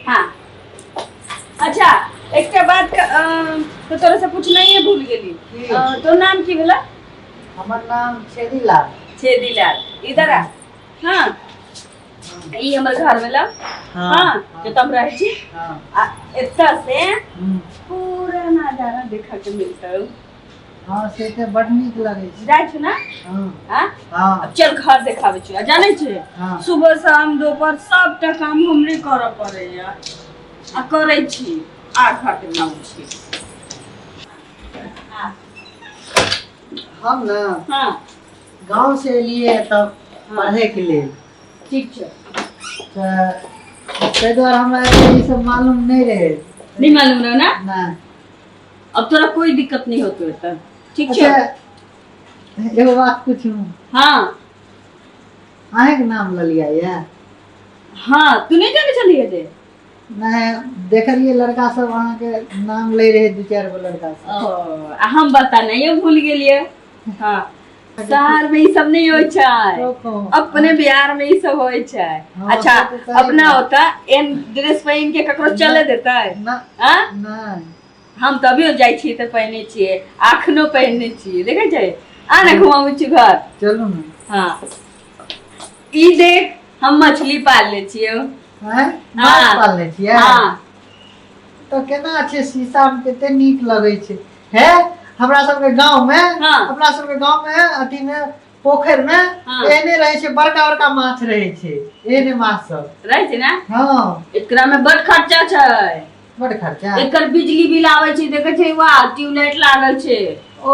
हाँ। अच्छा, एकटा बात तो तोरा से पूछनाइए भूल गेली। की? तोर नाम की भेला? हमर नाम छेदीलाल। छेदीलाल, इधर आ। हाँ, ई हमर घर भेला। हाँ, जतऽ हम रहै छी। आ एतऽ से पूरा नजारा देखऽ के मिलतौ। हाँ, से तऽ बड नीक लगै छै। जाइ छी ना? हाँ। हाँ? हाँ। अब चल घर देखाबै छी। आ जानै छी? हाँ। सुबह शाम दोपहर सबटा काम हमरे करऽ पड़ैया आ करै छी। आ घर देखाबै छी। आ। हम ना हाँ। गाँव से एलियै तब पढ़े के लेल। ठीक छै। तऽ ताहि दुआरे हमरा ई सब मालूम नहि रहै। नहीं मालूम रहे ना? नहीं। अब तोरा कोई दिक्कत नहीं होतो एतऽ, ठीक छै? अच्छा, एगो बात पूछू? हाँ। अहाँके नाम ललिया यऽ? हाँ, तू नहीं जाने छलियै रे? नहीं, देखलियै लड़का सब अहाँके नाम लै रहै, दू चारि गो लड़का सब। ओ, आ हम बता नहीं भूल गेलियै। हाँ, शहर में ई सब नहीं होइ छै, तो कहू। अपने बिहार में ई सब होइ छै। हाँ, अच्छा, से तऽ सही अपना बात। होता एन ड्रेस पहिन के ककरो चले देतै? ना। हाँ? नहीं। हम तभियो जाइ छियै तऽ पहिने छियै, अखनो पहिने छियै, देखै छै? आ ने घुमाबै छी घर। चलू ने। हाँ, ई देख, हम मछली पालने छियै। हैं? हाँ। माछ पालने छियै? हाँ। तऽ केना छै, शीशा मे कते नीक लगै छै। हे, हमरा सबके गाँव में, हाँ। अपना सबके गाँव में अथी में पोखरि में हाँ। एहने रहै छै, बड़का बड़का माछ रहै छै, एहने माछ सब रहै छै ने? हाँ। एकरा में बड खर्चा छै। बड खर्चा? एकर बिजली बिल आबै छै, देखै छै, वाह, ट्यूबलाइट लागल छै। ओ,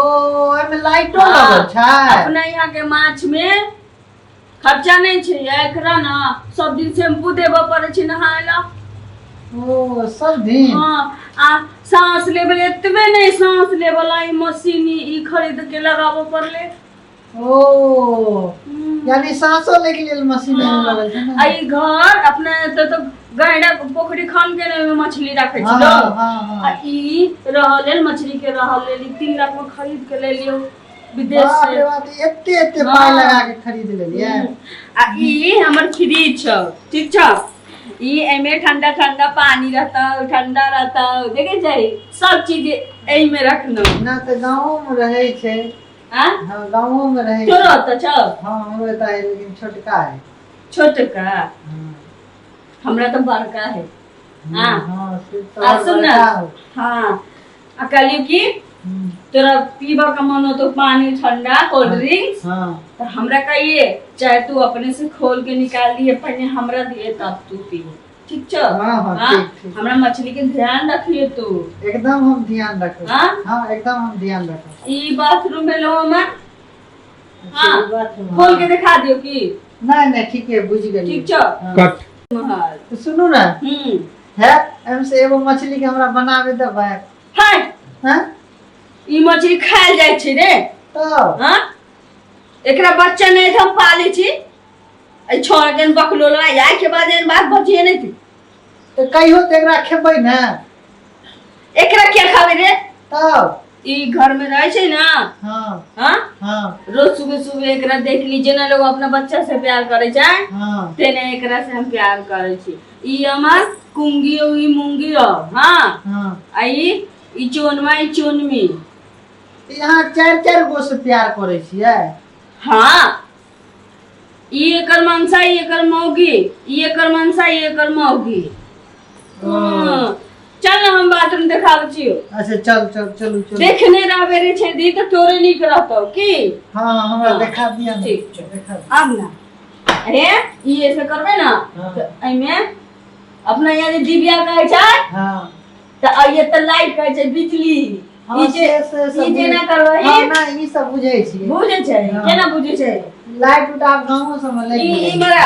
एहिमे लाइटो हाँ। लगल छै? अपना यहाँ के माछ में खर्चा नहीं छै, एकरा ना सब दिन शैम्पू देबऽ पड़ै छै नहाय ला। ओ, सब दिन? हाँ, आ सांस लेबे एतबे नहीं, सांस लेबे ला ई मशीन ई खरीद के लगाबऽ पड़ले। ओ, यानी सांसो लै के लेल मशीन हाँ। लगल छै ने? आ ई घर अपने तो गहरा पोखरी खन के ने ओहिमे मछली रखे छी हाँ, लोग। हाँ, हाँ। आ ई रहल लेल, मछली के रहल लेल ई 3 लाख में खरीद के ले लियो विदेश बाप से। रे बाप, एते एते पाइ हाँ। लगा के खरीद लेलियै। आ ई हमर फ्रिज छौ, ठीक छौ? ई एमे ठंडा ठंडा पानी रहतौ, ठंडा रहतौ, देखे छै, सब चीज एहिमे रखनो। ना तऽ गाँवो में रहै छै। हाँ? हाँ, गाँवो में रहै तोरो छै। ओतऽ छौ? हाँ, हमरो एतऽ है, लेकिन छोटका है। छोटका? हाँ। हमरा तऽ बड़का है। हाँ। हाँ, से तऽ आ सुन ना। बड़का हो। हाँ, आ कहलियौ कि तोरा पीबऽ के मन होतो पानी ठंडा, कोल्ड ड्रिंक्स, हाँ। तो हमरा कहिए, चाहे तू अपने से खोल के निकाल दिए, पहले हमरा दिए तब तू पी, ठीक छौ? हाँ, हाँ, हाँ? ठीक, ठीक। हमरा मछली के ध्यान रखिए तू। एकदम हम ध्यान रखब। हाँ? हाँ, एकदम हम ध्यान रखब। ई बाथरूम भेलो हमर। अच्छा, हाँ। ई बाथरूम, खोल हाँ। के दिखा दियो की? नहीं नहीं, ठीक है, बुझ गेलियै। ठीक छौ? हाँ। कट। महल। तो सुनू ना। है, एम से एगो मछली के हमरा बनाबे देबै? हाय। हाँ? ई मछली खायल जाइ छै रे। तब? हाँ? एकरा बच्चा नहीं हम पाले छी। एहि छौड़ा के बकलोल आइ के बाद एहन बात बजिए नहीं थी। तऽ कहियो तऽ एकरा खेबै ने। एकरा क्या खाबे रे? तब? ई घर में रहे छै ना। हाँ। हाँ? हाँ। रोज सुबह सुबह एकरा देख ली, जेना लोग अपना बच्चा से प्यार करे छै, हाँ। तेने एकरा से हम प्यार करे छी। ई हमर कुंगी हो, ई मुंगी हो, हाँ? हाँ। आ ई चोनमा, ई चोनमी। यहाँ चारि चारि गो से प्यार करे छियै? हाँ, ई एकर मनसा, ई एकर मौगी, ई एकर मनसा, ई एकर मौगी। हाँ। चल ना, हम बाथरूम देखाबै छियौ। अच्छा, चल चल, चलू चलू। देखने रहबे रे छेदी तऽ तोरे नीक रहतौ की? हाँ, हमरा हाँ। देखा दिया ना। ठीक छै। देखा दिया। आब ना हे, ई ऐसे करबै ना, हाँ। तऽ एहिमे अपना यहाँ जे डिबिया कहै छै, हाँ। तऽ आइए तऽ लाइट कहै छै, बिजली। हाँ, ई जे से सब ई जेना बुझै- करबही। हाँ, ना, ई सब बुझै छियै। बुझै छै? हाँ। केना बुझै छै? लाइट उट आब गाँवो सबमे लागि ई गेलै। ई मरा,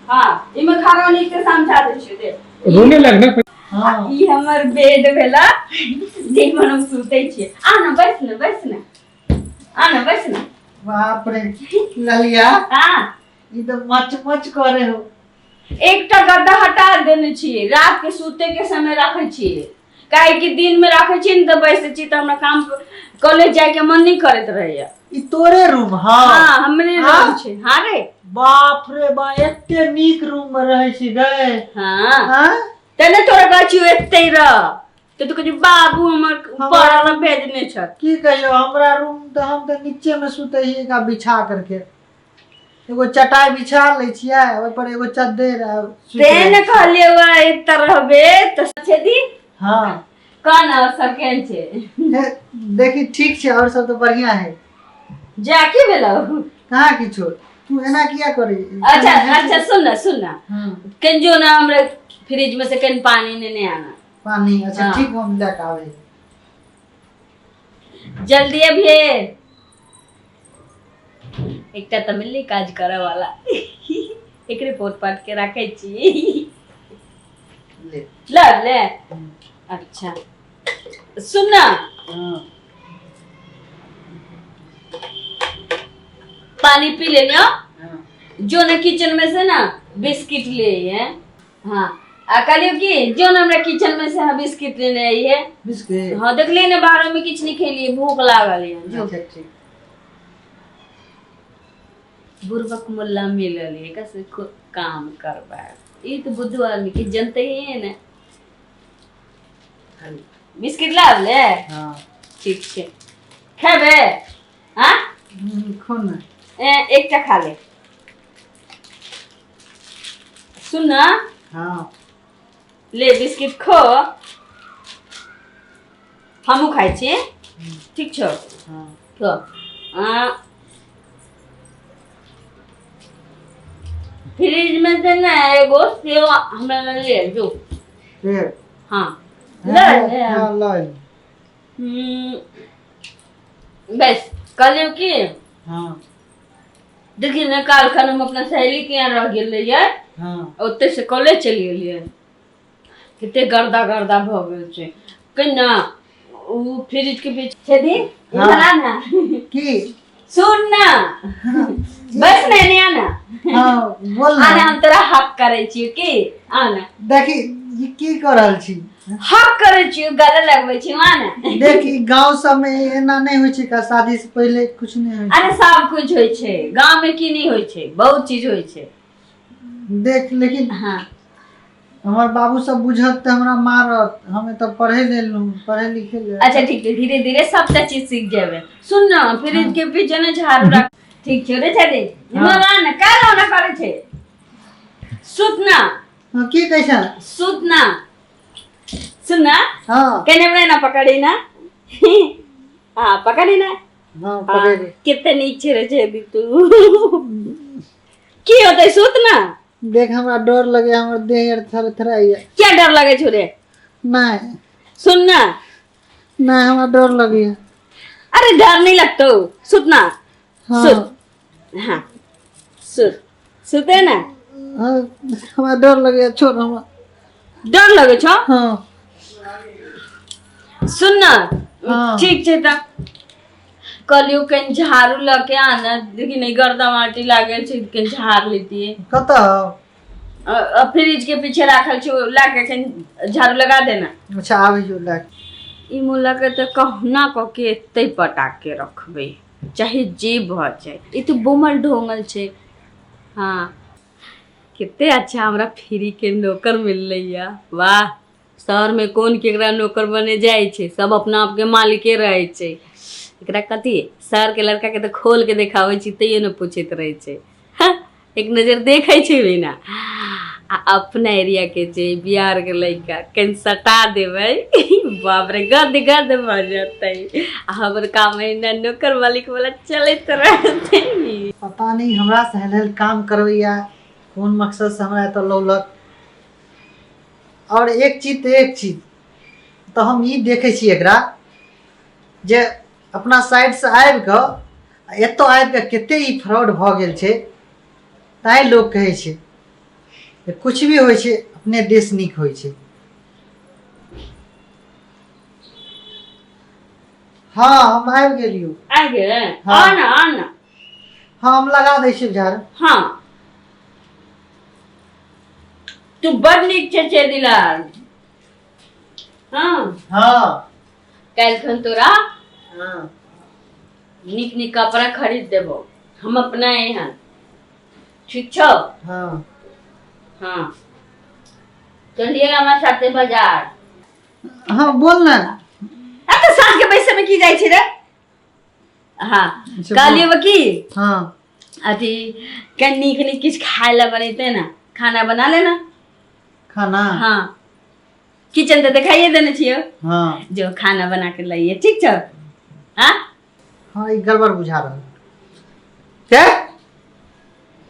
हाँ, ई में खाना नीक से समझा दै छियै, देख। रोने लग ना। हाँ। ई हमर बेड भेला जाहिमे हम सुतै छियै। आ ना, बैस ना, बैस ना, आ ना, बैस ना। बाप रे ललिया। हाँ। ई तऽ मच मच करे हो। एकटा गद्दा हटा देने छियै, रात के सुते के समय रखै छियै, काहे कि दिन में रखै छियै ने तऽ बैसै छी तऽ हमरा काम कॉलेज जाय के मन नहीं करैत रहैया। ई तोरे रूम हौ? हाँ, हमरे हाँ? रूम छै। हाँ रे। बाप रे बा, एते नीक रूम में रहै छी गए। हाँ। हाँ? तने तोरा कहै छियौ एते रह, तऽ तू कहै छी बाबू हमर हमरा पढ़ऽ लए भेजने छथि। की कहियो, हमरा रूम तऽ हम तऽ नीचे में सुतै हियै, एकरा बिछा करके एगो चटाई बिछा लै छियै, ओहि पर एगो चद्दर आ सुति तें रहै ने छियै। कहलियै वएह एतऽ रहबे तऽ छेदी। हाँ। कह ने, और सब केहन छै? हे, देखी ठीक छै, और सब तऽ बढ़िया है। जा, की भेलौ? कहाँ किछो, तू एना किया करी? अच्छा अच्छा, सुन ना, सुन ना। हाँ। कन जो ना हमरा फ्रिज में से कन पानी नेने आना। पानी? अच्छा। हाँ। ठीक, हम लए के आबै। जल्दी अभी। एकटा तऽ मिलली काज करऽ वाला, एकरे पोत पाट के राखै छी। ले। ले ले। अच्छा सुन ना। हाँ। पानी पी लेने हो। हाँ। जो ना किचन में से ना बिस्किट ले है। हाँ, आ कहलियो कि जो ना हमरा किचन में से हाँ बिस्किट लेने आई है। बिस्किट? हाँ, देखलिए ना बाहर में किछु नहीं खेलिए, भूख लागल है जो। अच्छा ठीक। बुरबक मुल्ला मिलल है, कैसे काम करबा, ई तो बुद्धू आदमी के जनते ही है ने। बिस्किट लाब ले। हाँ। ठीक छै, खेबे? हाँ? खो ना। ए, एकटा खा ले। सुन ना। हाँ। ले बिस्किट खो, हमहूँ खाइ छी, ठीक छौ? हाँ। खो। फ्रिज में से ना एगो सेव हमरा लग ले जो। फिर? हाँ, ले ले। हाँ, ले। बस कहलियौ कि हाँ। देखी ने, काल्हिखन हम अपना सहेली के यहाँ रह गेल रहियै। हाँ। ओतय से कॉलेज चलि गेलियै, कते गर्दा गर्दा भऽ गेल छै। केना ओ फ्रिज के पीछे छेदी। हाँ। इधर आ ना। की? सुन ना, बस ने ने आना। हाँ, बोल। आना। ना। हम तोरा हक करै छियौ की, आना। देखी, ई की कर रहल छी? हक करै छियौ, गले लगबै छियौ, आना। देख, ई गांव सब में एना नहि होइ छै का, शादी से पहिले कुछ नहि होइ छै। अरे, सब कुछ होइ छै गाँव में, की नहि होइ छै? बहुत चीज होइ छै। देख, लेकिन हाँ। हमर बाबू सब बुझत तऽ हमरा मारत। हम एतऽ पढ़े लेलहुँ, पढ़े लिखे ले। अच्छा ठीक छै, धीरे धीरे सबटा चीज सीख जेबै। सुन ना, फ्रिज के पीछे ने झाड़ू राख। ठीक छै रे छेदी? हाँ। ना ना, काहे ओना करै छै? सुत ना। हाँ, की कहै छै? सुत ना, सुन ना। हाँ। केने हमरा ना पकड़ी ना, हाँ, पकड़ी ना। हाँ, पकड़ ले। कितने नीचे रे छेदी तू, की होतै? सुत ना। देख, हमरा डर लगे, हमर देह आर थर थराइया। क्या डर लगे छौ रे? नहीं। सुन ना। नहीं, हमरा डर लगे। अरे, डर नहीं लगतो, सुत ना। हाँ। सुत, हाँ, सुत, सुते ना। हाँ, हमरा डर लगे, छोड़ हमरा। डर लगे छौ? हाँ। सुन ना। हाँ। ठीक छै तऽ कहलियौ कनि झाड़ू लऽ के आना। देखी नहीं, गर्दा माटी लागल छै, कनि झाड़ लेतियै। कतऽ? फ्रिज के पीछे राखल छै, ला के कनि झाड़ू लगा देना। अच्छा, आबै जो लए। ई मुल्ला के तऽ कहुना कऽ के एतै पटा के रखबै, चाहे जे भऽ जाए। ई तऽ बोमल ढोंगल छै। हाँ, कते अच्छा हमरा फ्री के नौकर मिललै या, वाह! शहर में कोन केकरा नौकर बने जाइ छै? सब अपना आपके मालिके रहै छै। एकरा कथी? शहर के लड़का के तऽ खोल के देखाबै छी तैयो ने पूछैत रहै छै। हाँ, एक नजर देखै छै बिना। आ अपना एरिया के जे बिहार के लड़का, कनि सटा देबै, बाप रे, गद गद भऽ जेतै आ हमर काम एहिना नौकर मालिक वाला चलैत रहतै। पता नहि हमरा से हेल हेल काम करबैया, कोन मकसद से हमरा एतऽ लौलक। और एक चीज तऽ, एक चीज तऽ हम ई देखै छी एकरा जे अपना साइडसँ आबि कऽ आ एतऽ आबि कऽ कते ई फ्रॉड भऽ गेल छै। तैँ लोक कहै छै जे कुछ भी होइ छै, अपने देश नीक होइ छै। हँ, हम आबि गेलियौ। आबि गेलै? हाँ। आ ना, आ ना। हँ, हम लगा दै छियै झाड़ू। हाँ, तू बड़ नीक छै चेदीलाल, हाँ। हाँ। काल्हिखन तोरा हाँ। नीक नीक कपड़ा खरीद देबो हम अपना यहाँ। ठीक छौ? हाँ। हाँ, चलिएगा हमारे साथे बाजार। हाँ, बोल ना। आ तो साँझ के पैसे में की जाइ छी रे? हाँ। अच्छा, कहलिए वो की हाँ। अथी के नीक नीक किछु खाय लए बनेते ना, खाना बना लेना। खाना? हाँ, किचन तऽ देखाइए देने छियौ। हाँ। जो खाना बना के लाइए, ठीक छौ? हाँ। हाँ, ई गड़बड़ बुझा रहल के।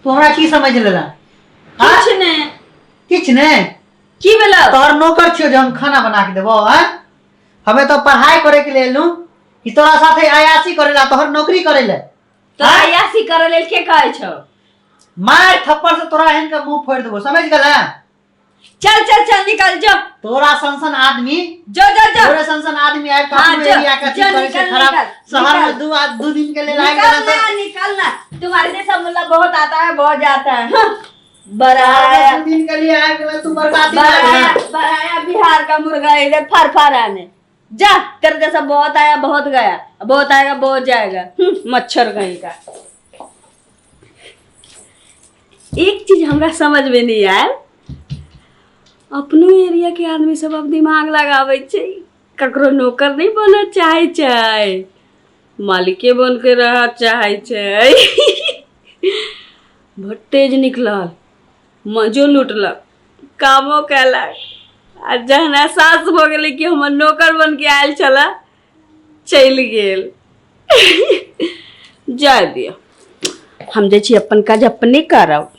तू हमरा की समझ लेला? हाँ? किछु नहि। किछु नहि? की भेलौ? तोहर नौकर छियौ जे हम खाना बना के देबो? आँय, हमे तो पढ़ाई करे के लेल एलहुँ कि तोरा साथे अयासी करे ला, तोहर नौकरी करे ले? तोरा अयासी करे लेल के कहै छौ? मार थप्पड़ से तोरा एहन के मुंह फोड़ देबो, समझ गेला? चल चल चल, निकल जो। तोरा सन सन आदमी जो जो जो। तोरे सन सन आदमी आबि के हाँ, अपनो जो, एरिया के अथी जो, करै छै निकल, खराब। निकल, शहर में निकल। दू दिन के लेल आबि निकल गेला ना, निकल ना। तुम्हारे जैसा मुल्ला बहुत आता है, बहुत जाता है। हाँ, बड़ा तऽ आया। 2 दिन के लिए आबि गेला, तू बर्बादी बड़ा भए गेला। आया, बड़ा आया बिहार का मुर्गा इधर फर फर आने। जा, तेरे जैसा बहुत आया, बहुत गया, बहुत आएगा, बहुत जाएगा। मच्छर कहीं का। एक चीज हमरा समझ में नहीं आयल, अपनो एरिया के आदमी सब अब दिमाग लगाबै छै, ककरो नौकर नहीं बनऽ चाहै छै, मालिके बन के रह चाहै छै। बड़ तेज निकलल, मजो लूटलक, कामो केलक, आ जहन एहसास भऽ गेलै कि हमर नौकर बन के आयल छलए, चलि गेल। जाय दिअ, हम जाइ छी, अपन काज अपने करब।